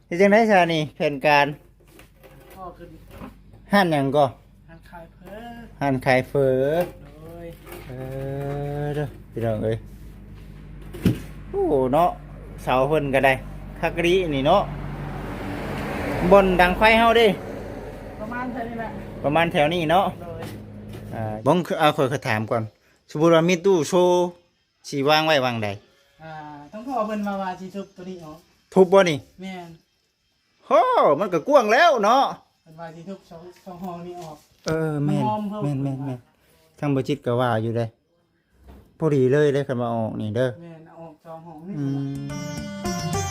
ເຮັດຈັ່ງໃດຊະນີ້ແຜນການ? ກໍຂຶ້ນ ຮ້ານຫຍັງກໍ? ຮ້ານຂາຍເຝີ. ຮ້ານຂາຍເຝີ. ໂດຍ. ເອີ ເດີ ພີ່ນ້ອງເອີຍ. ໂອ້ ເນາະ ເສົາເພິ່ນກໍໄດ້ຄັກອີ່ຫຼີນີ້ເນາະ. ບ່ອນດັງໄຟເຮົາເດ້? ປະມານແຖວນີ້ແຫຼະ. ປະມານແຖວນີ້ເນາະ. ໂດຍ. ອ່າ ເບິ່ງ ເອົາ ຂ້ອຍ ຂ້ອຍຖາມກ່ອນ ສົມມຸດວ່າມີຕູ້ໂຊ ຊິວາງໄວ້ຫວ່າງໃດ? ອ່າ ຕ້ອງຂໍເພິ່ນມາວ່າຊິທຸບໂຕນີ້ອອກ. ທຸບບໍ່ນີ້? ແມ່ນ. ໂຫ ມັນກໍກວ້າງແລ້ວເນາະ. ເພິ່ນວ່າຊິທຸບສອງ ສອງຫ້ອງນີ້ອອກ. ເອີ ແມ່ນ ແມ່ນ ແມ່ນ ແມ່ນ. ທາງບໍ່ຈິດກໍວ່າຢູ່ເດ້ ພໍດີເລີຍເດ້ ຄັນວ່າອອກນີ້ເດີ. ແມ່ນ ອອກສອງຫ້ອງນີ້. ອືມ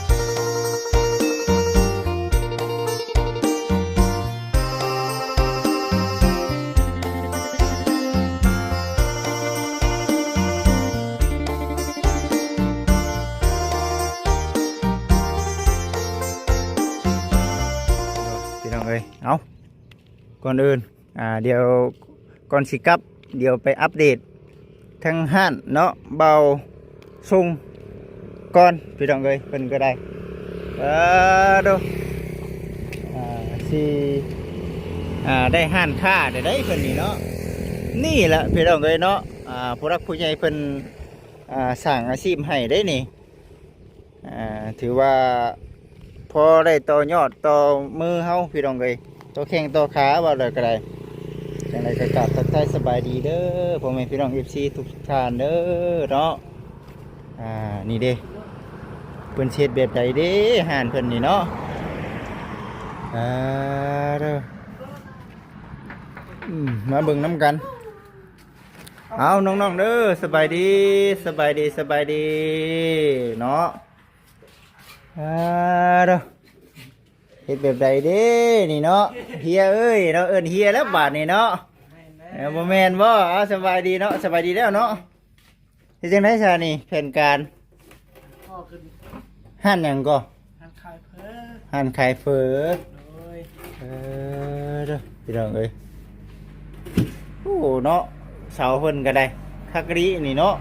ພີ່ນ້ອງເອີຍ ເອົາ ກ່ອນອື່ນ ອ່າ ດຽວ ກ່ອນຊິກັບ ດຽວໄປອັບເດດທາງຮ້ານເນາະ ບ່າວຊົງກ່ອນ ພີ່ນ້ອງເອີຍ. ເພິ່ນກໍໄດ້ ເອີ ໂດ ອ່າ ຊິ ອ່າ ໄດ້ຮ້ານຄ້າໄດ້ ເພິ່ນນີ້ເນາະ. ນີ້ແຫຼະ ພີ່ນ້ອງເອີຍເນາະ ອ່າ ຜູ້ຫຼັກຜູ້ໃຫຍ່ເພິ່ນ ອ່າ ສ້າງອາຊີບໃຫ້ໄດ້ນີ້. ອ່າ ຖືວ່າພໍໄດ້ຕໍ່ຍອດຕໍ່ມືເຮົາ ພີ່ນ້ອງເອີຍ ຕໍ່ແຂ້ງຕໍ່ຂາ ເວົ້າແລ້ວກໍໄດ້. ຈັ່ງໃດກໍກາບທັກທາຍສະບາຍດີເດີ ພໍ່ແມ່ພີ່ນ້ອງ ເອັຟຊີ ທຸກທ່ານເດີເນາະ. ອ່າ ນີ້ເດ້ ເພິ່ນເຮັດແບບໃດເດ້ ຮ້ານເພິ່ນນີ້ເນາະ. ອ່າ ເດີ ອືມ ມາເບິ່ງນຳກັນ. ເອົາ ນ້ອງໆເດີ ສະບາຍດີ ສະບາຍດີ ສະບາຍດີເນາະ. ອ່າ ເດີ ເຮັດແບບໃດເດ້ນີ້ເນາະ ເຮຍເອີຍເນາະ. ເອີ້ນເຮຍແລ້ວບາດນີ້ເນາະ. ເອີ ບໍ່ແມ່ນບໍ່? ເອົາ ສະບາຍດີເນາະ ສະບາຍດີແລ້ວເນາະ. ເຮັດຈັ່ງໃດຊະນີ້ແຜນການ? ກໍຂຶ້ນ ຮ້ານຫຍັງກໍ? ຮ້ານຂາຍເຝີ. ຮ້ານຂາຍເຝີ. ໂດຍ. ເອີ ເດີ ພີ່ນ້ອງເອີຍ ໂອ້ ເນາະ ເສົາເພິ່ນກໍໄດ້ຄັກອີ່ຫຼີນີ້ເນາະ.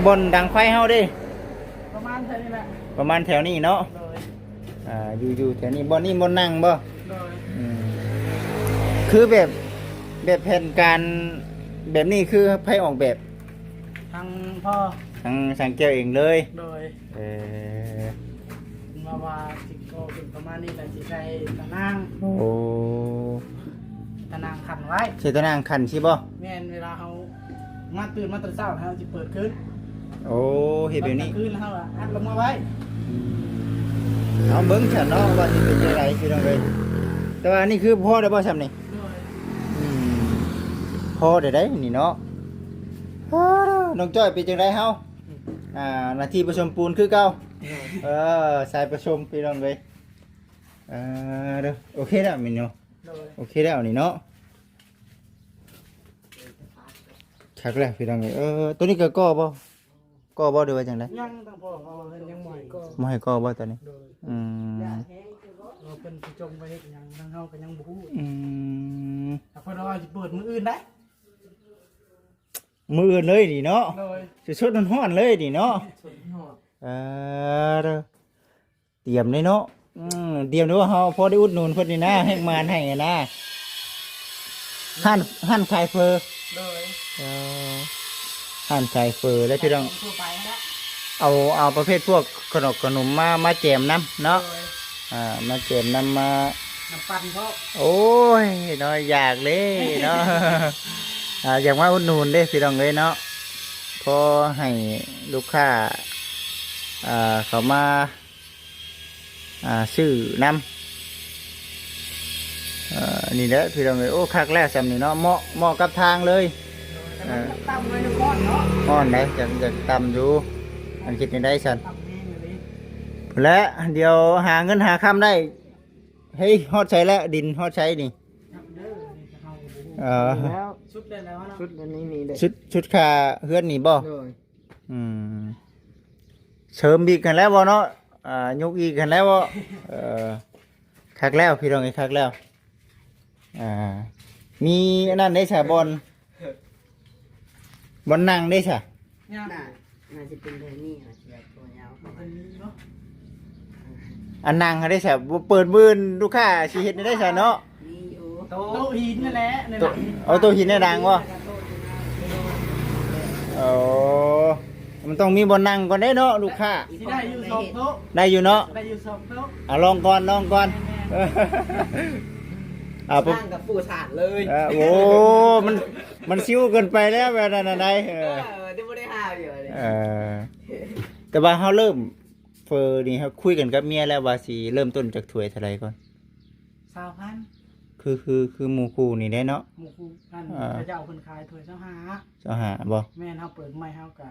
ບ່ອນດັງໄຟເຮົາເດ້? ປະມານແຖວນີ້ແຫຼະ. ປະມານແຖວນີ້ເນາະ. ໂດຍ. ອ່າ ຢູ່ ຢູ່ແຖວນີ້ ບ່ອນນີ້ບ່ອນນັ່ງບໍ່? ໂດຍ. ອືມ ຄືແບບ ແບບແຜນການແບບນີ້ ຄືໃຜອອກແບບ? ທາງພໍ່ ທາງຊ່າງແກ້ວເອງເລີຍ. ໂດຍ. ເອີ ເພິ່ນວ່າ ວ່າຊິກໍ່ຂຶ້ນປະມານນີ້ ແລ້ວຊິໃສ່ຕາໜ່າງ. ໂອ້ ຕາໜ່າງຂັ້ນໄວ້. ໃສ່ຕາໜ່າງຂັ້ນຊີ້ບໍ່? ແມ່ນ ເວລາເຮົາມາ ຕື່ນມາຕອນເຊົ້າ ເຮົາຊິເປີດຄືນ. ໂອ້ ເຮັດແບບນີ້ ຕອນກາງຄືນເຮົາອັດລົງມາໄວ້. ອືມ ເອົາເບິ່ງຊັ້ນເນາະ ວ່າຊິເປັນຈັ່ງໃດ ພີ່ນ້ອງເອີຍ. ແຕ່ວ່າອັນນີ້ຄືພໍໄດ້ບໍ່ຊ່ຳນີ້? ໂດຍ. ອືມ ພໍໄດ້ໄດ໋ນີ້ເນາະ. ອ້າ ນ້ອງຈ້ອຍເປັນຈັ່ງໃດເຮົາ? ອ່າ ໜ້າທີ່ປະສົມປູນຄືເກົ່າ. ໂດຍ. ເອີ ສາຍປະສົມ ພີ່ນ້ອງເອີຍ. ເອີ ເດີ ໂອເຄແລ້ວແມ່ນບໍ່? ໂດຍ. ໂອເຄແລ້ວນີ້ເນາະ. ຄັກແລ້ວ ພີ່ນ້ອງເອີຍ. ເອີ ໂຕນີ້ກໍກໍ່ບໍ່? ກໍ່ບໍ່ ຫຼືວ່າຈັ່ງໃດ? ຍັງ ທາງພໍ່ເຂົາເພິ່ນຍັງບໍ່ໃຫ້ກໍ່. ບໍ່ໃຫ້ກໍ່ບໍ່ຕອນນີ້? ໂດຍ. ອືມ ວ່າເພິ່ນຊິຈົ່ງໄປເຮັດຫຍັງ ທາງເຮົາກໍຍັງບໍ່ຮູ້. ອືມ ແຕ່ເພິ່ນວ່າຊິເປີດມື້ອື່ນໄດ໋. ມື້ອື່ນເລີຍນີ້ເນາະ. ໂດຍ. ສົດໆຮ້ອນໆເລີຍນີ້ເນາະ. ສົດໆ. ເອີ ເດີ ຕຽມເລີຍເນາະ. ອືມ ຕຽມເລີຍວ່າເຮົາພໍໄດ້ອຸດໜູນເພິ່ນນີ້ນະ ແຮງມານໃຫ້ນະ. ຮ້ານ ຮ້ານຂາຍເຝີ. ໂດຍ. ເອີ ຮ້ານຂາຍເຝີແລ້ວ ພີ່ນ້ອງ. ທົ່ວໄປຫັ້ນແຫຼະ. ເອົາ ເອົາປະເພດພວກຂະໜົມ ຂະໜົມມາ ມາແຈມນຳເນາະ. ໂດຍ. ອ່າ ມາແຈມນຳ ມາ ນ້ຳປັ່ນເພາະ. ໂອ້ຍ ເນາະ ຢາກເລີຍເນາະ. ອ່າ ຢາກມາອຸດໜູນເດ້ ພີ່ນ້ອງເອີຍເນາະ. ພໍໃຫ້ລູກຄ້າ ອ່າ ເຂົ້າມາ ອ່າ ຊື້ນຳ. ເອີ ນີ້ແຫຼະ ພີ່ນ້ອງເອີຍ. ໂອ້ ຄັກແລ້ວຊ່ຳນີ້ເນາະ ເໝາະ ເໝາະກັບທາງເລີຍ. ເອີ ຕ່ຳໄວ້ນຳກ່ອນເນາະ. ຮ້ອນໄດ໋ ຈະ ຈະຕ່ຳຢູ່. ອັນຄິດແນວໃດຊັ້ນ? ແລະ ດຽວຫາເງິນຫາຄຳໄດ້. ເຮີ້ຍ ຮອດໃສແລ້ວ? ດິນຮອດໃສນີ້? ເອີ ສຸດແລ້ວເນາະ. ສຸດອັນນີ້ນີ້ເດ້ ສຸດ ສຸດຄ່າເຮືອນນີ້ບໍ່? ໂດຍ. ອືມ ເສີມອີກຫັ້ນແລ້ວບໍ່ເນາະ? ອ່າ ຍົກອີກຫັ້ນແລ້ວບໍ່? ເອີ ຄັກແລ້ວ ພີ່ນ້ອງເອີຍ ຄັກແລ້ວ. ອ່າ ມີອັນນັ້ນເດ້ຊະ ບ່ອນ ບ່ອນນັ່ງເດ້ຊະ? ຍາກ. ໜ້າ ໜ້າຊິເປັນແບບນີ້ ອາດຊິແບບຕົວຍາວເຂົ້າມາ. ເປັນນີ້ເນາະ. ອັນນັ່ງຫັ້ນເດ້ຊະ ບໍ່ເປີດ ມື້ອື່ນລູກຄ້າຊິເຮັດແນວໃດຊະເນາະ? ມີຢູ່ ໂຕະ ໂຕະຫີນນັ້ນແຫຼະ ໂຕະ ເອົາໂຕະຫີນໃນດັງບໍ່? ໂອ້ ມັນຕ້ອງມີບ່ອນນັ່ງກ່ອນເດ້ເນາະ ລູກຄ້າ ຊິໄດ້ຢູ່ສອງໂຕະ ໄດ້ຢູ່ເນາະ ໄດ້ຢູ່ສອງໂຕະ ເອົາລອງກ່ອນ ລອງກ່ອນ ແມ່ນໆ ເອົາ ນັ່ງກັບປູສາດເລີຍ ເອີ ໂອ້ ມັນ ມັນຊິວເກີນໄປແລ້ວແບບນັ້ນນະໄດ໋ ເອີ ເອີ ແຕ່ບໍ່ໄດ້ຫາຢູ່ເດ້ ເອີ ແຕ່ວ່າເຮົາເລີ່ມເຝີນີ້ ເຮົາຄຸຍກັນກັບເມຍແລ້ວວ່າຊິເລີ່ມຕົ້ນຈາກຖ້ວຍເທົ່າໃດກ່ອນ? ຊາວພັນ ຄື ຄື ຄືໝູ່ຄູ່ນີ້ແຫຼະເນາະ ໝູ່ຄູ່ ອັນ ອ່າ ເຂົາເຈົ້າເພິ່ນຂາຍຖ້ວຍຊາວຫ້າ ຊາວຫ້າບໍ່? ແມ່ນ ເຮົາເປີດໃໝ່ເຮົາກະ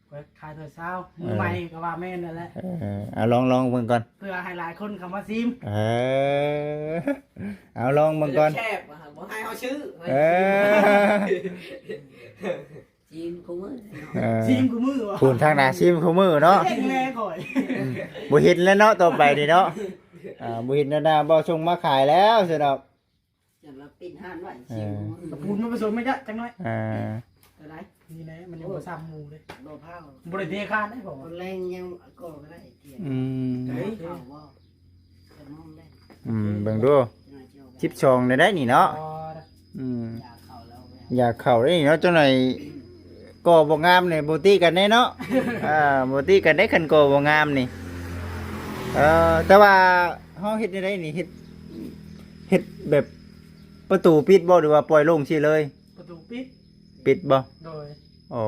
ຂ້ອຍຂາຍຖ້ວຍຊາວ ເອີ ມືໃໝ່ກໍວ່າແມ່ນນັ້ນແຫຼະ ເອີ ເອົາລອງ ລອງເບິ່ງກ່ອນ ເພື່ອໃຫ້ຫຼາຍຄົນເຂົ້າມາຊີມ ເອີ ເອົາລອງເບິ່ງກ່ອນ ແຊບບໍ່? ບໍ່ໃຫ້ເຮົາຊື້ ເອີ ຊີມຄູ່ມື້ເນາະ ເອີ ຊີມຄູ່ມື້ຫວາ? ພຸ້ນທາງໜ້າຊີມຄູ່ມື້ເນາະ ເກັ່ງແນ່ຂ້ອຍ ອືມ ບໍ່ເຫັນແລ້ວເນາະ ຕໍ່ໄປນີ້ເນາະ ອ່າ ບໍ່ເຫັນໜ້າບ່າວຊົງມາຂາຍແລ້ວຊັ້ນດອກ ຢ້ານວ່າປິດຮ້ານໄວ້ ເອີ ຊິວ ກະປູນມາປະສົມມາຈະຈັກໜ້ອຍ ເອີ ຕົວໃດ? ນີ້ແຫຼະ ມັນຍັງບໍ່ຊ້ຳໝູ່ເດ້ ບໍ່ພາວ ບໍ່ໄດ້ເທຄານໄດ້ບໍ່? ຕອນແລງຍັງກໍກໍໄດ້ ອືມ ເຂົ້າບໍ່? ຈະມອງໄດ້ ອືມ ເບິ່ງດູ ສິບສອງໄດ້ໄດ໋ນີ້ເນາະ ອໍ ອືມ ຢາກເຂົ້າໄດ້ນີ້ເນາະ ຈັກໜ້ອຍກໍບໍ່ງາມນີ້ ບໍ່ຕິກັນເດ້ເນາະ ອ່າ ບໍ່ຕິກັນເດ້ ຄັນກໍບໍ່ງາມນີ້ ເອີ ແຕ່ວ່າ ເຮົາເຮັດແນວໃດນີ້ ເຮັດ ເຮັດແບບປະຕູປິດບໍ່ ຫຼືວ່າປ່ອຍໂລ່ງຊີ້ເລີຍ? ປະຕູປິດ ປິດບໍ່? ໂດຍ ອໍ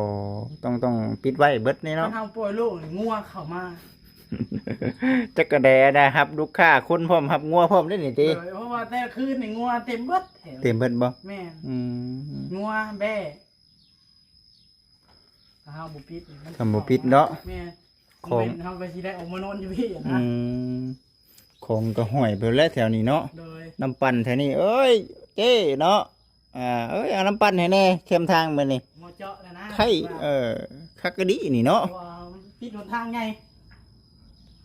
ຕ້ອງ ຕ້ອງປິດໄວ້ເບິດນີ້ເນາະ ຄັນເຮົາປ່ອຍໂລ່ງນີ້ງົວເຂົ້າມາ ຈັກກະແດນະ ຮັບລູກຄ້າຄົນພ້ອມ ຮັບງົວພ້ອມເດ້ນີ້ຕິ ໂດຍ ເພາະວ່າແຕ່ລະຄືນນີ້ງົວເຕັມເບິດແຖວ ເຕັມເບິດບໍ່? ແມ່ນ ອືມ ງົວແບ້ ຖ້າເຮົາບໍ່ປິດນີ້ມັນ ຄັນບໍ່ປິດເນາະ ແມ່ນ ຂອງ ເຮົາກໍຊິໄດ້ອອກມານອນຢູ່ພີ້ນະ ອືມ ຂອງກໍຫ້ອຍໄປແລ້ວແຖວນີ້ເນາະ ໂດຍ ນ້ຳປັ່ນແຖວນີ້ ເອີຍ ເຈ້ເນາະ ອ່າ ເອີຍ ເອົານ້ຳປັ່ນໃຫ້ແດ່ແຄມທາງມື້ນີ້ ໝໍເຈາະແລ້ວນະ ໄຄ ເອີ ຄັກກະດີນີ້ເນາະ ເພາະວ່າມັນຕິດຫົນທາງໃຫຍ່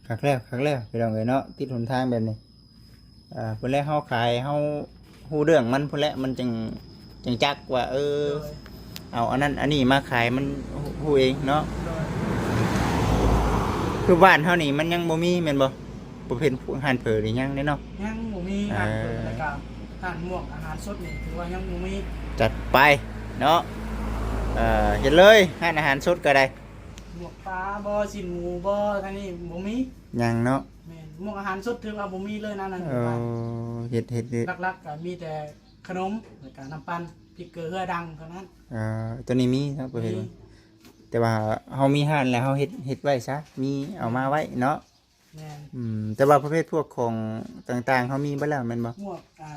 ຄັກແລ້ວ ຄັກແລ້ວ ພີ່ນ້ອງເອີຍເນາະ ຕິດຫົນທາງແບບນີ້ ອ່າ ພຸ້ນແຫຼະ ເຮົາຂາຍ ເຮົາຮູ້ເລື່ອງມັນພຸ້ນແຫຼະ ມັນຈຶ່ງ ຈັ່ງຈັກວ່າ ເອີ ໂດຍ ເອົາອັນນັ້ນອັນນີ້ມາຂາຍ ມັນຮູ້ເອງເນາະ ໂດຍ ຄືບ້ານເຮົານີ້ມັນຍັງບໍ່ມີແມ່ນບໍ່? ບໍ່ເປັນຮ້ານເຝີນີ້ຍັງເດ້ເນາະ ຍັງບໍ່ມີ ເອີ ຮ້ານເຝີ ແລ້ວກະຮ້ານໝວກອາຫານສົດນີ້ຖືວ່າຍັງບໍ່ມີ ຈັດໄປເນາະ ເອີ ເຮັດເລີຍ ຮ້ານອາຫານສົດກໍໄດ້ ໝວກປາບໍ່ ຊີ້ນໝູບໍ່ ທາງນີ້ບໍ່ມີ ຍັງເນາະ ແມ່ນ ໝວກອາຫານສົດຖືວ່າບໍ່ມີເລີຍນະ ນັ້ນ ເອີ ເຮັດ ເຮັດ ເຮັດ ຫຼັກໆກໍມີແຕ່ ຂະໜົມ ແລ້ວກະນ້ຳປັ່ນ ພິກເກີເຮືອດັງເທົ່ານັ້ນ ເອີ ໂຕນີ້ມີເນາະ ບໍ່ເຫັນ ມີ ແຕ່ວ່າເຮົາມີຮ້ານແລ້ວ ເຮົາເຮັດ ເຮັດໄວ້ຊະ ມີເອົາມາໄວ້ເນາະ ແມ່ນ ອືມ ແຕ່ວ່າປະເພດພວກຂອງຕ່າງໆ ເຮົາມີເບິດແລ້ວແມ່ນບໍ່? ໝວກ ອ່າ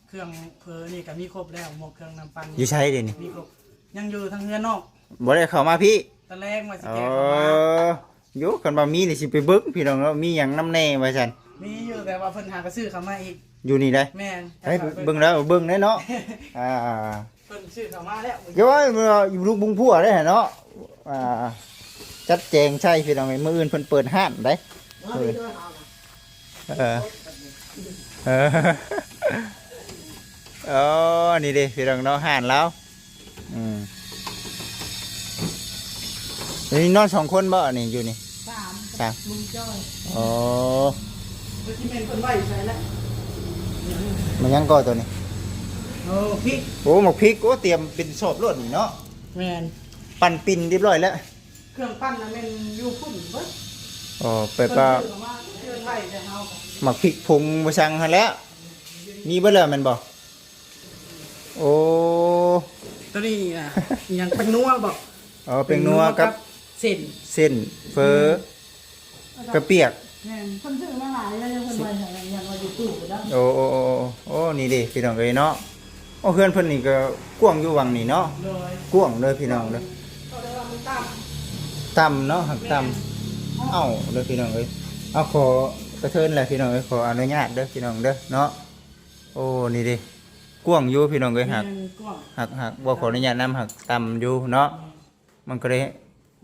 ເຄື່ອງເຜີນີ້ກະມີຄົບແລ້ວ ໝວກເຄື່ອງນ້ຳປັ່ນ ຢູ່ໃສເດນີ້? ມີຄົບ ຍັງຢູ່ທາງເຮືອນນອກ ບໍ່ໄດ້ເຂົ້າມາພີ້ ຕອນແລງວ່າຊິແກະເຂົ້າມາ ເອີ ຢູ່ ຄັນວ່າມີນີ້ຊິໄປເບິ່ງພີ່ນ້ອງເນາະ ມີຫຍັງນຳແດ່ວ່າຊັ້ນ ມີຢູ່ ແຕ່ວ່າເພິ່ນຫາກໍຊື້ເຂົ້າມາອີກ ຢູ່ນີ້ໄດ໋ ແມ່ນ ໄປເບິ່ງແລ້ວເບິ່ງໄດ້ເນາະ ອ່າ ເພິ່ນຊື້ເຂົ້າມາແລ້ວ ເຈົ້າວ່າຢູ່ລຸງບຸງພົວໄດ້ເນາະ ອ່າ ຈັດແຈງໃສ່ພີ່ນ້ອງເອີຍ ມື້ອື່ນເພິ່ນເປີດຮ້ານໄດ໋ ເອີ ເອີ ເອີ ນີ້ເດ້ພີ່ນ້ອງເນາະ ຮ້ານລາວ ອືມ ນີ້ນອນສອງຄົນບໍ່ ອັນນີ້ຢູ່ນີ້? ສາມ ສາມ ລຸງຈ້ອຍ ອໍ ແລ້ວຊິແມ່ນເພິ່ນໄວ້ໃສລະ? ມັນຫຍັງກໍໂຕນີ້? ໂອ້ ພິກ ໂອ້ ໝາກພິກ ໂອ້ ຕຽມເປັນສອບໂລດນີ້ເນາະ ແມ່ນ ປັ່ນປິ່ນຮຽບຮ້ອຍແລ້ວ ເຄື່ອງປັ່ນນະແມ່ນຢູ່ພຸ້ນເບິດ ອໍ ແປວ່າ ເພິ່ນຊື້ເຂົ້າມາເຄື່ອງໄວ້ແຕ່ເຮົາ ໝາກພິກຜົງໝາກສັງຫັ້ນແຫຼະ ມີເບິດແລ້ວແມ່ນບໍ່? ໂອ້ ໂຕນີ້ນະ ອີຫຍັງ ແປ້ງນົວບໍ? ອໍ ແປ້ງນົວກັບ ແປ້ງນົວກັບເສັ້ນ ເສັ້ນ ເຝີ ອືມ ກະປຽກ ແມ່ນ ເພິ່ນຊື້ມາຫຼາຍແລ້ວ ເພິ່ນວ່າຫຍັງ ຫຍັງວ່າຢູ່ຕູ້ພຸ້ນນະ ໂອ້ ໂອ້ ໂອ້ ໂອ້ ນີ້ເດ້ພີ່ນ້ອງເອີຍເນາະ ໂອ້ ເຮືອນເພິ່ນນີ້ກະກວ້າງຢູ່ຫວ່າງນີ້ເນາະ ໂດຍ ກວ້າງເດີພີ່ນ້ອງເດີ ເຂົາເອີ້ນວ່າມັນຕ່ຳ ຕ່ຳເນາະ ຫາກຕ່ຳ ແມ່ນ ເອົ້າເດີພີ່ນ້ອງເອີຍ ເອົາ ຂໍກະເທີນແຫຼະພີ່ນ້ອງເອີຍ ຂໍອະນຸຍາດເດີພີ່ນ້ອງເດີເນາະ ໂອ້ ນີ້ເດ້ ກວ້າງຢູ່ພີ່ນ້ອງເອີຍ ຫາກ ແມ່ນ ກວ້າງ ຫາກ ຫາກບໍ່ຂໍອະນຸຍາດນຳ ຫາກຕ່ຳຢູ່ເນາະ ແມ່ນ ມັນກໍໄດ້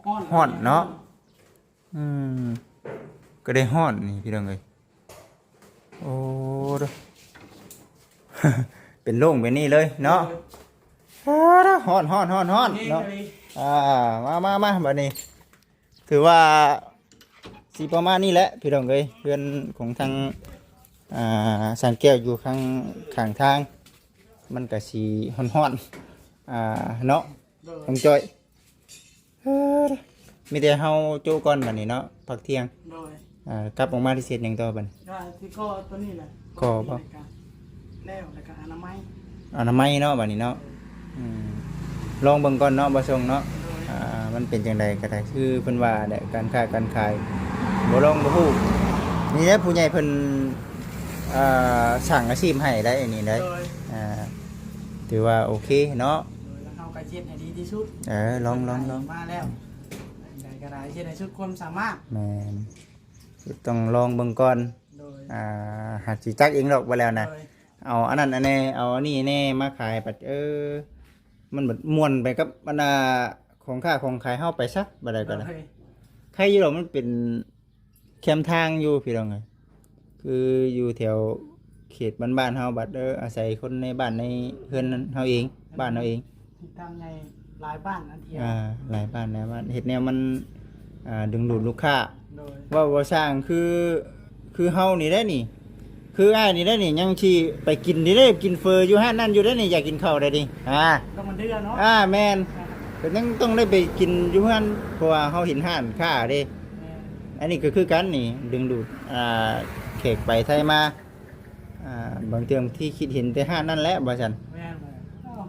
ຮ້ອນ ຮ້ອນເນາະ ອືມ ກໍໄດ້ຮ້ອນນີ້ພີ່ນ້ອງເອີຍ ໂອ້ ເດີ ເປັນໂລ່ງແບບນີ້ເລີຍເນາະ ເອີ ເອີ ເດີ ຮ້ອນ ຮ້ອນ ຮ້ອນ ຮ້ອນເນາະ ນີ້ ອ່າ ມາ ມາ ມາ ບາດນີ້ ຖືວ່າ ຊິປະມານນີ້ແຫຼະພີ່ນ້ອງເອີຍ, ເຮືອນຂອງທາງ ອ່າ ຊ່າງແກ້ວຢູ່ຂ້າງ ຂ້າງທາງ ມັນກະຊິຮ້ອນໆ ອ່າ ເນາະ ໂດຍ ນ້ອງຈ້ອຍ. ເອີ ມີແຕ່ເຮົາໂຈະກ່ອນບັດນີ້ເນາະ ພັກທ່ຽງ. ໂດຍ ອ່າ ກັບອອກມາທີ່ເຮັດຫຍັງຕໍ່ບັດນີ້? ກໍຊິກໍ່ຕົວນີ້ແຫຼະ. ກໍ່ບໍ່? ແລ້ວ ແລ້ວກໍອະນາໄມ ອະນາໄມເນາະ ບັດນີ້ເນາະ. ອືມ ລອງເບິ່ງກ່ອນເນາະ ບໍ່ສົ່ງເນາະ. ໂດຍ ອ່າ ມັນເປັນຈັ່ງໃດກໍໄດ້ ຄືເພິ່ນວ່າແຫຼະ ການຄ້າການຂາຍບໍ່ລອງບໍ່ຮູ້. ນີ້ແຫຼະ ຜູ້ໃຫຍ່ເພິ່ນ ອ່າ ສ້າງອາຊີບໃຫ້ໄດ໋ ອັນນີ້ໄດ໋. ໂດຍ ອ່າ ຖືວ່າໂອເຄເນາະ. ໂດຍ ແລ້ວເຮົາກໍເຮັດໃຫ້ດີທີ່ສຸດ. ເອີ ລອງ ລອງ ລອງ ມາແລ້ວ ໃດກໍໄດ້ ເຮັດໃຫ້ສຸດຄວາມສາມາດ. ແມ່ນ ຕ້ອງລອງເບິ່ງກ່ອນ. ໂດຍ ອ່າ ຫາກຊິຈັກເອງດອກ ບໍ່ແລ້ວນະ. ໂດຍ ເອົາອັນນັ້ນອັນນີ້ ເອົາອັນນີ້ແດ່ມາຂາຍ ບັດ ເອີ ມັນບັດມ່ວນໄປກັບບັນດາຂອງຄ້າຂອງຂາຍເຮົາໄປຊະ ບັດໃດກໍໄດ້. ໂດຍ ໃຄຢູ່ດອກ ມັນເປັນແຄມທາງຢູ່ພີ່ນ້ອງເອີຍ, ຄືຢູ່ແຖວເຂດບ້ານໆເຮົາ ບັດ ເອີ ອາໄສຄົນໃນບ້ານໃນເຮືອນເຮົາເອງ ບ້ານເຮົາເອງ. ທິດທາງໃຫຍ່ຫຼາຍບ້ານອັນທ່ຽວ ອ່າ ຫຼາຍບ້ານ ຫຼາຍບ້ານ ເຮັດແນວມັນ ອ່າ ດຶງດູດລູກຄ້າ. ໂດຍ ເວົ້າ ເວົ້າຊ່າງ ຄື ຄືເຮົານີ້ແຫຼະນີ້ ຄືອ້າຍນີ້ແຫຼະນີ້ ຍັງຊິໄປກິນຢູ່ເດ້ ກິນເຝີຢູ່ຮ້ານນັ້ນຢູ່ເດ້ນີ້ ຢາກກິນເຂົ້າໄດ໋ນີ້. ອ່າ ຕ້ອງມັນເດືອເນາະ. ອ່າ ແມ່ນ ອ່າ ກໍຍັງຕ້ອງໄດ້ໄປກິນຢູ່ເຮືອນ ເພາະວ່າເຮົາເຫັນຮ້ານຄ້າເດ້. ແມ່ນ ອັນນີ້ກໍຄືກັນນີ້ ດຶງດູດ ອ່າ ແຂກໄປໄທມາ. ອ່າ ບາງເທື່ອທີ່ຄິດເຫັນແຕ່ຮ້ານນັ້ນແຫຼະ ວ່າຊັ້ນ. ແມ່ນ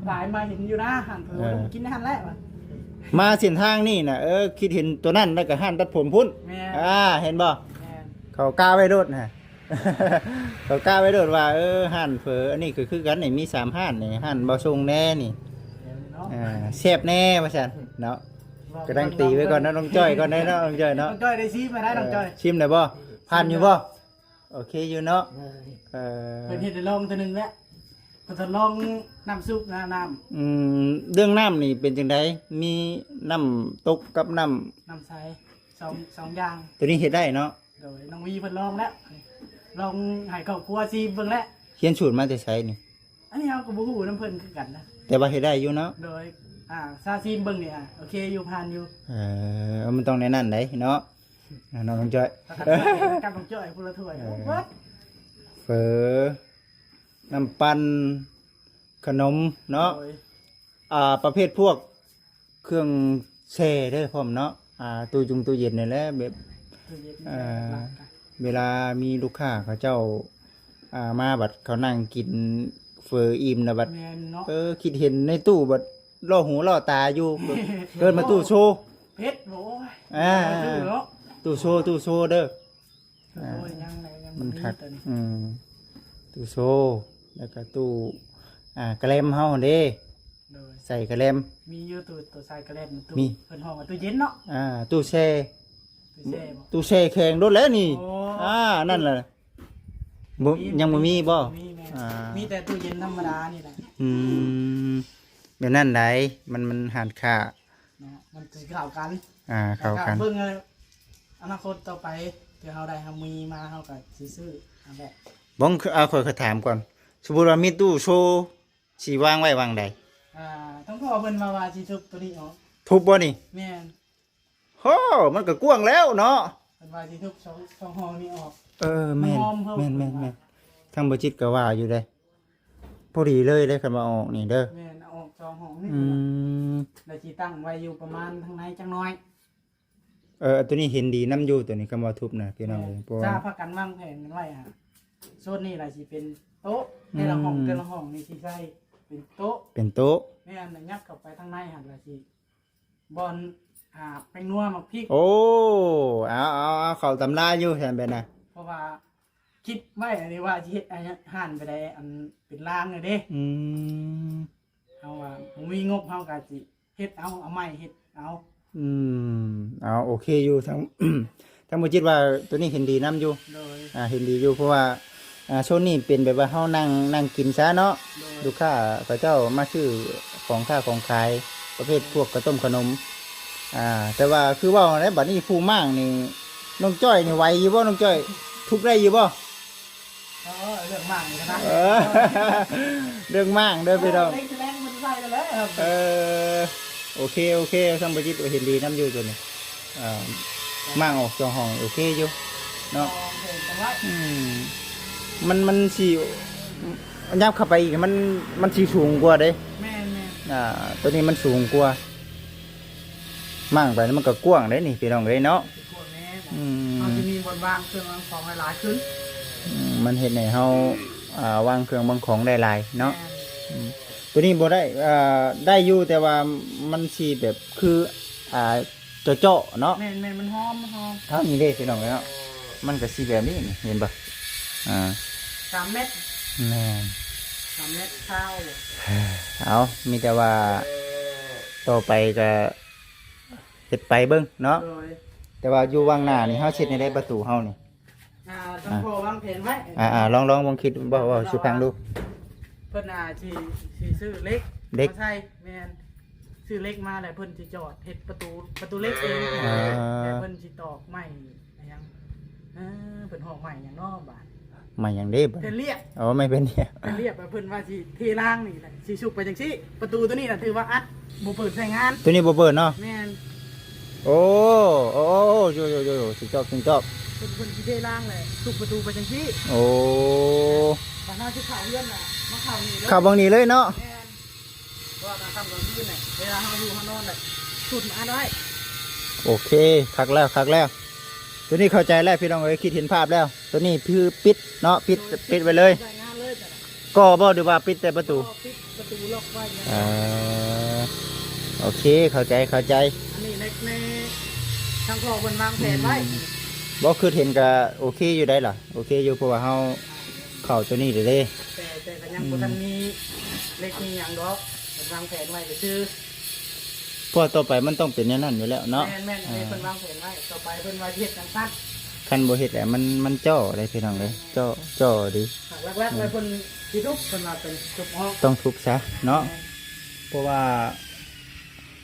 ຫຼາຍມາເຫັນຢູ່ນະ ຮ້ານເຝີ ເອີ ກິນຮ້ານແຫຼະ ວ່າ ມາເສັ້ນທາງນີ້ນະ ເອີ ຄິດເຫັນຕົວນັ້ນ ແລ້ວກໍຮ້ານຕັດຜົມພຸ້ນ. ແມ່ນ ອ່າ ເຫັນບໍ່? ແມ່ນ ເຂົາກະໄວ້ໂລດນະ ເຂົາກະໄວ້ໂລດວ່າ ເອີ ຮ້ານເຝີອັນນີ້ກໍຄືກັນນີ້ ມີສາມຮ້ານນີ້ ຮ້ານບໍ່ສົ່ງແດ່ນີ້ ແມ່ນເນາະ ອ່າ ແຊບແດ່ ວ່າຊັ້ນເນາະ. ກໍຕັ້ງຕີໄວ້ກ່ອນເນາະ ນ້ອງຈ້ອຍ ກ່ອນເນາະ ນ້ອງຈ້ອຍເນາະ. ນ້ອງຈ້ອຍໄດ້ຊີມມາໄດ້ ນ້ອງຈ້ອຍ ເອີ ຊີມໄດ້ບໍ່? ຜ່ານຢູ່ບໍ່? ໂອເຄຢູ່ເນາະ. ເອີ ເອີ ເພິ່ນເຮັດໃຫ້ລອງເທື່ອໜຶ່ງແລ້ວ ເພິ່ນທົດລອງນ້ຳຊຸບນະ ນ້ຳ ອືມ ເລື່ອງນ້ຳນີ້ເປັນຈັ່ງໃດ? ມີນ້ຳຕົກກັບນ້ຳ ນ້ຳໃສ ສອງ ສອງຢ່າງ ຕົວນີ້ເຮັດໄດ້ເນາະ. ໂດຍ ນ້ອງວີເພິ່ນລອງແລ້ວ ລອງໃຫ້ຄອບຄົວຊີມເບິ່ງແລ້ວ. ຮຽນສູດມາແຕ່ໃສນີ້? ອັນນີ້ເຮົາກໍບໍ່ຮູ້ນຳເພິ່ນຄືກັນນະ ແຕ່ວ່າເຮັດໄດ້ຢູ່ເນາະ. ໂດຍ ອ່າ ຊາຊີມເບິ່ງນີ້ ອ່າ ໂອເຄຢູ່ ຜ່ານຢູ່. ເອີ ມັນຕ້ອງແນວນັ້ນໄດ໋ເນາະ. ອ່າ ນ້ອງ ນ້ອງຈ້ອຍ ກັບນ້ອງຈ້ອຍ ຄົນລະຖ້ວຍ. ເອີ ເບີດ ເຝີ ນ້ຳປັ່ນ ຂະໜົມເນາະ. ໂດຍ ອ່າ ປະເພດພວກເຄື່ອງແຊ່ເດີ ພ້ອມເນາະ. ອ່າ ຕູ້ຈຸງຕູ້ເຢັນນີ້ແຫຼະ ແບບ ຕູ້ເຢັນ ເອີ ເວລາມີລູກຄ້າເຂົາເຈົ້າ ອ່າ ມາ ບັດເຂົານັ່ງກິນເຝີອີ່ມແລ້ວ ບັດ ແມ່ນເນາະ ເອີ ຄິດເຫັນໃນຕູ້ ບັດ ລໍ້ຫູລໍ້ຕາຢູ່ ເອີ້ນມາຕູ້ໂຊ. ເຜັດ ໂອ້ຍ ອ່າ ຕູ້ໂຊ ຕູ້ໂຊເດີ. ໂອ້ຍ ອ່າ ຍັງໄດ໋ ຍັງ ມັນຄັກ ອືມ ຕູ້ໂຊ ແລ້ວກໍຕູ້ ອ່າ ກະແລັມເຮົາຫັ້ນເດ້. ໂດຍ ໃສ່ກະແລັມ ມີຢູ່ ຕູ້ ຕູ້ໃສ່ກະແລັມ ຕູ້ ມີ ເພິ່ນຮ້ອງວ່າຕູ້ເຢັນເນາະ. ອ່າ ຕູ້ແຊ່ ຕູ້ແຊ່ບໍ່? ຕູ້ແຊ່ແຂງໂດດແລ້ວນີ້. ໂອ້ ອ່າ ນັ້ນແຫຼະ ບໍ່ ຍັງບໍ່ມີບໍ່? ຍັງບໍ່ມີ ແມ່ນ ອ່າ ມີແຕ່ຕູ້ເຢັນທຳມະດານີ້ແຫຼະ. ອືມ ແບບນັ້ນໃດ໋ ມັນ ມັນຮ້ານຄ້າເນາະ ມັນຊິເຂົ້າກັນ. ອ່າ ເຂົ້າກັນ ເບິ່ງອະນາຄົດຕໍ່ໄປ ເທື່ອເຮົາໄດ້ເຮົາມີມາ ເຮົາກໍຊິຊື້ອັນແຫຼະ. ບໍ່ ເອົາ ຂ້ອຍ ຂ້ອຍຖາມກ່ອນ ສົມມຸດວ່າມີຕູ້ໂຊ ຊິວາງໄວ້ຫວ່າງໃດ? ອ່າ ທາງພໍ່ເພິ່ນວ່າ ວ່າຊິທຸບຕົວນີ້ອອກ. ທຸບບໍ່ນີ້? ແມ່ນ. ໂຫ ມັນກໍກວ້າງແລ້ວເນາະ. ເພິ່ນວ່າຊິທຸບສອງ ສອງຫ້ອງນີ້ອອກ. ເອີ ແມ່ນ ແມ່ນ ແມ່ນ ແມ່ນ. ທາງບໍ່ຈິດກໍວ່າຢູ່ເດ້ ພໍດີເລີຍເດ້ ຄັນວ່າເອົາອອກນີ້ເດີ. ແມ່ນ ເອົາອອກສອງຫ້ອງນີ້. ອືມ ແລ້ວຊິຕັ້ງໄວ້ຢູ່ປະມານທາງໃນຈັກໜ້ອຍ. ເອີ ຕົວນີ້ເຫັນດີນຳຢູ່ ຕົວນີ້ ຄຳວ່າທຸບນະ ພີ່ນ້ອງເອີຍ. ເພາະວ່າ ຈະພາກັນວາງແຜນກັນໄວ້ຫາ ໂຊນນີ້ລະຊິເປັນໂຕະ ອືມ ແຕ່ລະຫ້ອງ ແຕ່ລະຫ້ອງນີ້ຊິໃສ່ເປັນໂຕະ ເປັນໂຕະ. ແມ່ນ ແລ້ວຍັດເຂົ້າໄປທາງໃນຫັ້ນລະຊິ ບ່ອນ ອ່າ ແປ້ງນົວ ໝາກພິກ. ໂອ້ ເອົາ ເອົາ ເອົາ ເຂົ້າຕຳລາຢູ່ຊັ້ນແບບນັ້ນ. ເພາະວ່າຄິດໄວ້ອັນນີ້ວ່າຊິເຮັດ ອັນ ຮ້ານໄປໄດ້ອັນເປັນລາງເດ້. ອືມ ເຮົາວ່າບໍ່ມີງົບ ເຮົາກໍຊິເຮັດເອົາ ເອົາໄມ້ເຮັດເອົາ. ອືມ ເອົາ ໂອເຄຢູ່. ທາງ ທາງບໍ່ຈິດວ່າຕົວນີ້ເຫັນດີນຳຢູ່. ໂດຍ ອ່າ ເຫັນດີຢູ່ ເພາະວ່າ ອ່າ ໂຊນນີ້ເປັນແບບວ່າເຮົານັ່ງ ນັ່ງກິນຊະເນາະ. ໂດຍ ລູກຄ້າເຂົາເຈົ້າມາຊື້ຂອງຄ້າຂອງຂາຍປະເພດພວກເຂົ້າຕົ້ມຂະໜົມ. ອ່າ ແຕ່ວ່າຄືເວົ້າແຫຼະ ບັດນີ້ຜູ້ມ້າງນີ້ ນ້ອງຈ້ອຍນີ້ໄຫວຢູ່ບໍ່? ນ້ອງຈ້ອຍທຸບໄດ້ຢູ່ບໍ່? ເອີ ເລື່ອງມ້າງນີ້ນະ. ເອີ ເລື່ອງມ້າງເດີພີ່ນ້ອງ. ເອີ ໂອເຄ ໂອເຄ ທາງບໍ່ຈິດກໍເຫັນດີນຳຢູ່ຕົວນີ້. ອ່າ ມ້າງອອກສອງຫ້ອງໂອເຄຢູ່ເນາະ. ອືມ ມັນ ມັນຊິ ຍັບເຂົ້າໄປອີກ ມັນ ມັນຊິສູງກວ່າເດ້. ແມ່ນໆ ອ່າ ໂຕນີ້ມັນສູງກວ່າ ມ້າງໄປແລ້ວມັນກໍກວ້າງເດ້ນີ້ ພີ່ນ້ອງເອີຍເນາະ. ອືມ ເຮົາຊິມີບ່ອນວາງເຄື່ອງວາງຂອງຫຼາຍໆຂຶ້ນ. ອືມ ມັນເຮັດໃຫ້ເຮົາ ອ່າ ວາງເຄື່ອງວາງຂອງໄດ້ຫຼາຍເນາະ. ແມ່ນ ອືມ ໂຕນີ້ບໍ່ໄດ້ ອ່າ ໄດ້ຢູ່ ແຕ່ວ່າມັນຊິແບບຄື ອ່າ ເຈາະໆເນາະ. ແມ່ນໆ ມັນຫອມ ມັນຫອມ. ທາງນີ້ເດ້ພີ່ນ້ອງເອີຍເນາະ ມັນກໍຊິແບບນີ້ນີ້ ເຫັນບໍ່? ອ່າ ສາມແມັດ. ແມ່ນ ສາມແມັດຊາວ. ເອົາ ມີແຕ່ວ່າຕໍ່ໄປກໍເຮັດໄປເບິ່ງເນາະ. ໂດຍ ແຕ່ວ່າຢູ່ວາງໜ້ານີ້ ເຮົາເຮັດແນວໃດປະຕູເຮົານີ້? ອ່າ ທາງພໍ່ວາງແຜນໄວ້. ອ່າໆ ລອງ ລອງ ລອງຄິດ ເວົ້າ ເວົ້າສູ່ຟັງດູ. ເພິ່ນ ອ່າ ຊິ ຊິຊື້ເຫຼັກ ເຫຼັກມາໃສ່. ແມ່ນ ຊື້ເຫຼັກມາແລ້ວເພິ່ນຊິຈອດເຮັດປະຕູ ປະຕູເຫຼັກເອງ. ອ່າ ແລ້ວເພິ່ນຊິຕອກໄມ້ຫຍັງ ເອີ ເພິ່ນຮ້ອງໄມ້ຫຍັງເນາະບາດ? ໄມ້ຫຍັງເດ້ບາດ? ແຜ່ນລຽບ. ອໍ ໄມ້ແຜ່ນລຽບ. ແຜ່ນລຽບ ແລ້ວເພິ່ນວ່າຊິເທລາງນີ້ແຫຼະ ຊິຊຸກໄປຈັ່ງຊີ້. ປະຕູໂຕນີ້ນະຖືວ່າອັດ ບໍ່ເປີດໃຊ້ງານ. ໂຕນີ້ບໍ່ເປີດເນາະ? ແມ່ນ. ໂອ້ ໂອ້ ໂອ້ ໂອ້ ໂອ້ ສຸດຍອດ ສຸດຍອດ. ເພິ່ນ ເພິ່ນຊິເທລາງແຫຼະ ຊຸກປະຕູໄປຈັ່ງຊີ້. ໂອ້ ບາດເຮົາຊິເຂົ້າເຮືອນນະ ມາເຂົ້ານີ້ເລີຍ ເຂົ້າເບິ່ງນີ້ເລີຍເນາະ. ແມ່ນ ເພາະວ່າກາງຄ່ຳກາງຄືນນະ ເວລາເຮົາຢູ່ເຮົານອນນະ ຊຸກມາອັດໄວ້. ໂອເຄ ຄັກແລ້ວ ຄັກແລ້ວ. ໂຕນີ້ເຂົ້າໃຈແລ້ວພີ່ນ້ອງເອີຍ ຄິດເຫັນພາບແລ້ວ. ໂຕນີ້ຄືປິດເນາະ ປິດ ປິດໄວ້ເລີຍ. ກໍບໍ່ ຫຼືວ່າປິດແຕ່ປະຕູ? ກໍປິດປະຕູລັອກໄວ້. ເອີ ໂອເຄ ເຂົ້າໃຈ ເຂົ້າໃຈ. ອັນນີ້ໃນ ໃນທາງພໍ່ເພິ່ນວາງແຜນໄວ້. ອືມ ບໍ່ ຄິດເຫັນກະໂອເຄຢູ່ໄດ໋ລະ ໂອເຄຢູ່ ເພາະວ່າເຮົາເຂົ້າໂຕນີ້ເດ້. ແຕ່ ແຕ່ກໍຍັງ ອືມ ບໍ່ທັນມີເຫຼັກມີຫຍັງດອກ ເພິ່ນວາງແຜນໄວ້ຊື່ໆ. ເພາະວ່າຕໍ່ໄປມັນຕ້ອງເປັນແນວນັ້ນຢູ່ແລ້ວເນາະ. ແມ່ນໆ ອັນນີ້ ອ່າ ເພິ່ນວາງແຜນໄວ້ ຕໍ່ໄປເພິ່ນວ່າເຮັດຈັ່ງຊັ້ນ. ຄັນບໍ່ເຮັດແລ້ວມັນ ມັນເຈາະເດ້ພີ່ນ້ອງເອີຍ ເຈາະ ເຈາະເດ້. ຫຼັກໆ ແລ້ວເພິ່ນຊິທຸບ ເພິ່ນວ່າເປັນທຸບອອກ ຕ້ອງທຸບຊະເນາະ. ແມ່ນ ເພາະວ່າ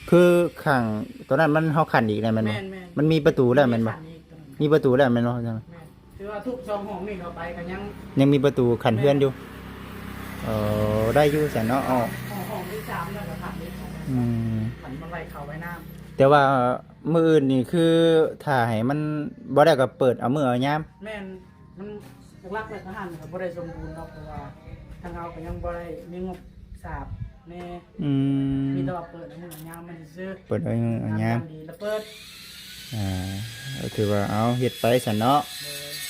ຄືຂ້າງໂຕນັ້ນມັນ ເຮົາຂັນອີກແລ້ວແມ່ນບໍ່? ແມ່ນໆ ມັນມີປະຕູແລ້ວແມ່ນບໍ່? ມີປະຕູແລ້ວແມ່ນບໍ່? ແມ່ນ ຖືວ່າທຸບສອງຫ້ອງນີ້ເຂົ້າໄປກໍຍັງ ຍັງມີປະຕູຂັ້ນເຮືອນຢູ່. ເອີ ໄດ້ຢູ່ຊັ້ນເນາະ. ອອກຫ້ອງ ຫ້ອງທີສາມແລ້ວກໍຂັນອີກ. ອືມ ຂັນມາໄວ້ເຂົ້າໄວ້ນ້ຳ. ແຕ່ວ່າມື້ອື່ນນີ້ຄືຖ້າໃຫ້ມັນບໍ່ໄດ້ກໍເປີດເອົາມື້ເອົາຍາມ. ແມ່ນ ມັນຫຼັກໆ ແລ້ວກໍຫັ້ນກໍບໍ່ໄດ້ສົມບູນດອກ ເພາະວ່າທາງເຮົາກໍຍັງບໍ່ໄດ້ມີງົບສາບແນ່. ອືມ ມີແຕ່ວ່າເປີດເອົາມື້ເອົາຍາມມັນຊື່ໆ. ເປີດເອົາມື້ເອົາຍາມ ຍາມດີລະເປີດ. ອ່າ ກໍຖືວ່າເອົາເຮັດໄປຊັ້ນເນາະ.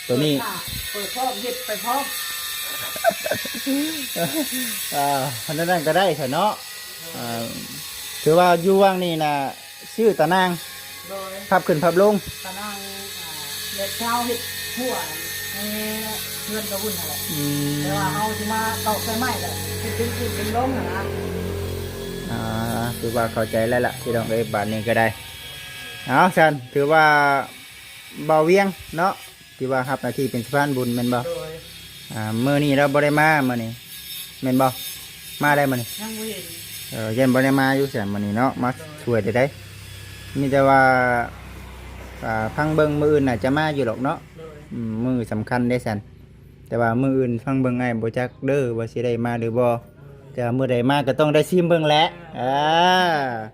ໂດຍ ໂຕນີ້ເປີດພ້ອມ ເຮັດໄປພ້ອມ. ອ່າ ອັນນັ້ນກໍໄດ້ຊັ້ນເນາະ. ໂດຍ ອ່າ ຖືວ່າຢູ່ຫວ່າງນີ້ນະ ຊື້ຕາໜ່າງ ໂດຍ ພັບຂຶ້ນພັບລົງ. ຕາໜ່າງ ອ່າ ແບບຊາວເຮັດຄົວໃນເຮືອນກະວຸ້ນຫັ້ນແຫຼະ. ອືມ ແຕ່ວ່າເຮົາຊິມາຕອກໃສ່ໄມ້ແຫຼະ ເປັນ ເປັນຂຶ້ນເປັນລົງຫັ້ນນະ. ອ່າ ຖືວ່າເຂົ້າໃຈແລ້ວລະພີ່ນ້ອງເອີຍ ບາດນີ້ກໍໄດ້. ເອົາຊັ້ນ ຖືວ່າບ່າວວຽງເນາະ ທີ່ວ່າຮັບໜ້າທີ່ເປັນສະພານບຸນແມ່ນບໍ່? ໂດຍ ອ່າ ມື້ນີ້ລາວບໍ່ໄດ້ມາ ມື້ນີ້ແມ່ນບໍ່? ມາໄດ້ມື້ນີ້? ຍັງບໍ່ເຫັນ. ເອີ ຢ້ານບໍ່ໄດ້ມາຢູ່ຊັ້ນມື້ນີ້ເນາະ ມາ ໂດຍ ຊ່ວຍໄດ້ໄດ໋. ມີແຕ່ວ່າ ອ່າ ຟັງເບິ່ງ ມື້ອື່ນໜ້າຈະມາຢູ່ດອກເນາະ. ໂດຍ ອືມ ມື້ສຳຄັນເດ້ຊັ້ນ. ແຕ່ວ່າມື້ອື່ນຟັງເບິ່ງ ອ້າຍບໍ່ຈັກເດີວ່າຊິໄດ້ມາຫຼືບໍ່. ແຕ່ວ່າມື້ໃດມາກໍຕ້ອງໄດ້ຊີມເບິ່ງແຫຼະ. ອ່າ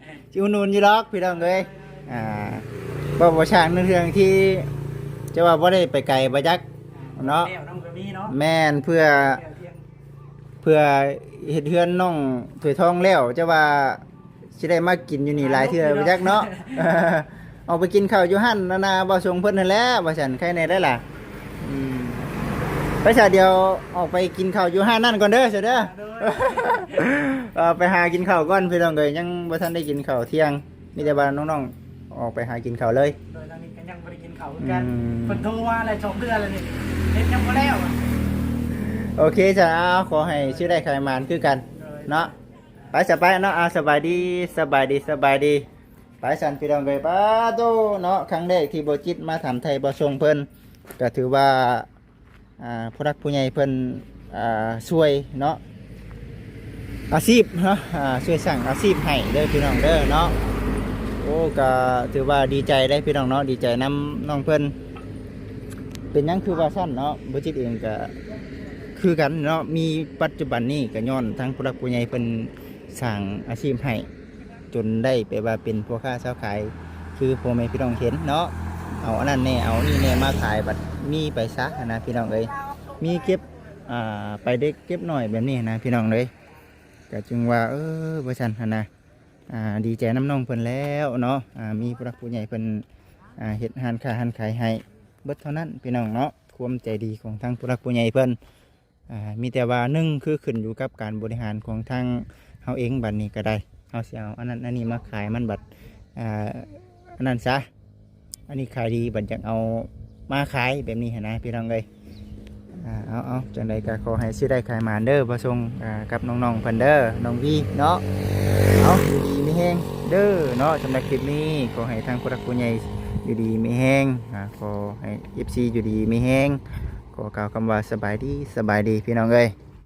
ອ່າ ຊິອຸດໜູນຢູ່ດອກພີ່ນ້ອງເອີຍ. ອ່າ ເວົ້າບໍ່ຊ່າງໃນເລື່ອງທີ່ຈະວ່າບໍ່ໄດ້ໄປໄກບໍ່ຈັກເນາະ. ແມ່ນ ເພື່ອ ເພື່ອເຮັດເຮືອນນ້ອງຖ້ວຍທອງແລ້ວ ຈະວ່າຊິໄດ້ມາກິນຢູ່ນີ້ຫຼາຍເທື່ອບໍ່ຈັກເນາະ. ອອກໄປກິນເຂົ້າຢູ່ຮ້ານນັ້ນນະ ບ່າວຊົງເພິ່ນຫັ້ນແຫຼະ ວ່າຊັ້ນ ໃຄແນ່ໄດ໋ລະ. ອືມ ໄປຊະ ດຽວອອກໄປກິນເຂົ້າຢູ່ຮ້ານນັ້ນກ່ອນເດີ ຊະເດີ. ໂດຍ ເອີ ໄປຫາກິນເຂົ້າກ່ອນພີ່ນ້ອງເອີຍ ຍັງບໍ່ທັນໄດ້ກິນເຂົ້າທ່ຽງ. ມີແຕ່ວ່ານ້ອງໆອອກໄປຫາກິນເຂົ້າເລີຍ. ໂດຍ ທາງນີ້ກໍຍັງບໍ່ໄດ້ກິນເຂົ້າຄືກັນ. ອືມ ເພິ່ນໂທມາແລ້ວສອງເທື່ອແລ້ວນີ້ ເຮັດຍັງບໍ່ແລ້ວ. ໂອເຄຊະ ເອົາ ຂໍໃຫ້ຊື້ໄດ້ຂາຍໝານຄືກັນ. ໂດຍ ເນາະ. ໄປຊະ ໄປເນາະ. ອ່າ ສະບາຍດີ ສະບາຍດີ ສະບາຍດີ. ໄປຊັ້ນພີ່ນ້ອງເອີຍ ປາໂຕເນາະ ຄັ້ງແລກທີ່ບໍ່ຈິດມາຖາມໄຖ່ບ່າວຊົງເພິ່ນ ກໍຖືວ່າ ອ່າ ຜູ້ຫຼັກຜູ້ໃຫຍ່ເພິ່ນ ອ່າ ຊ່ວຍເນາະ ອາຊີບເນາະ ອ່າ ຊ່ວຍສ້າງອາຊີບໃຫ້ເດີພີ່ນ້ອງເດີເນາະ. ໂອ້ ກໍຖືວ່າດີໃຈເດ້ພີ່ນ້ອງເນາະ ດີໃຈນຳນ້ອງເພິ່ນ. ເປັນຫຍັງຄືວ່າຊັ້ນເນາະ ບໍ່ຈິດເອງກໍຄືກັນເນາະ ມີປັດຈຸບັນນີ້ກໍຍ້ອນທາງຜູ້ຫຼັກຜູ້ໃຫຍ່ເພິ່ນສ້າງອາຊີບໃຫ້ ຈົນໄດ້ແບບວ່າເປັນພໍ່ຄ້າຊາວຂາຍ ຄືພໍ່ແມ່ພີ່ນ້ອງເຫັນເນາະ. ເອົາອັນນັ້ນແດ່ ເອົານີ້ແດ່ມາຂາຍ ບັດມີໄປຊະຫັ້ນນະພີ່ນ້ອງເອີຍ. ມີເກັບ ອ່າ ໄປເລັກເກັບນ້ອຍແບບນີ້ນະພີ່ນ້ອງເອີຍ. ກະຈຶ່ງວ່າ ເອີ ວ່າຊັ້ນຫັ້ນນະ ອ່າ ດີໃຈນຳນ້ອງເພິ່ນແລ້ວເນາະ. ອ່າ ມີຜູ້ຫຼັກຜູ້ໃຫຍ່ເພິ່ນ ອ່າ ເຮັດຮ້ານຄ້າຮ້ານຂາຍໃຫ້ ເບິດເທົ່ານັ້ນພີ່ນ້ອງເນາະ. ຄວາມໃຈດີຂອງທາງຜູ້ຫຼັກຜູ້ໃຫຍ່ເພິ່ນ ອ່າ ມີແຕ່ວ່າ ໜຶ່ງ ຄືຂຶ້ນຢູ່ກັບການບໍລິຫານຂອງທາງເຮົາເອງ. ບັດນີ້ກໍໄດ້ ເຮົາຊິເອົາອັນນັ້ນອັນນີ້ມາຂາຍ ມັນບັດ ອ່າ ອັນນັ້ນຊະ ອັນນີ້ຂາຍດີ ບັດຢາກເອົາມາຂາຍແບບນີ້ຫັ້ນນະພີ່ນ້ອງເອີຍ. ອ່າ ເອົາ ເອົາ ຈັ່ງໃດກໍຂໍໃຫ້ຊື້ໄດ້ຂາຍໝານເດີ ບໍ່ສົ່ງ ອ່າ ກັບນ້ອງໆເພິ່ນເດີ ນ້ອງວີເນາະ. ເອົາ ຢູ່ດີມີແຮງເດີເນາະ. ສຳລັບຄລິບນີ້ ຂໍໃຫ້ທາງຜູ້ຫຼັກຜູ້ໃຫຍ່ຢູ່ດີມີແຮງ ອ່າ ຂໍໃຫ້ເອັຟຊີຢູ່ດີມີແຮງ. ຂໍກ່າວຄຳວ່າສະບາຍດີ ສະບາຍດີພີ່ນ້ອງເອີຍ.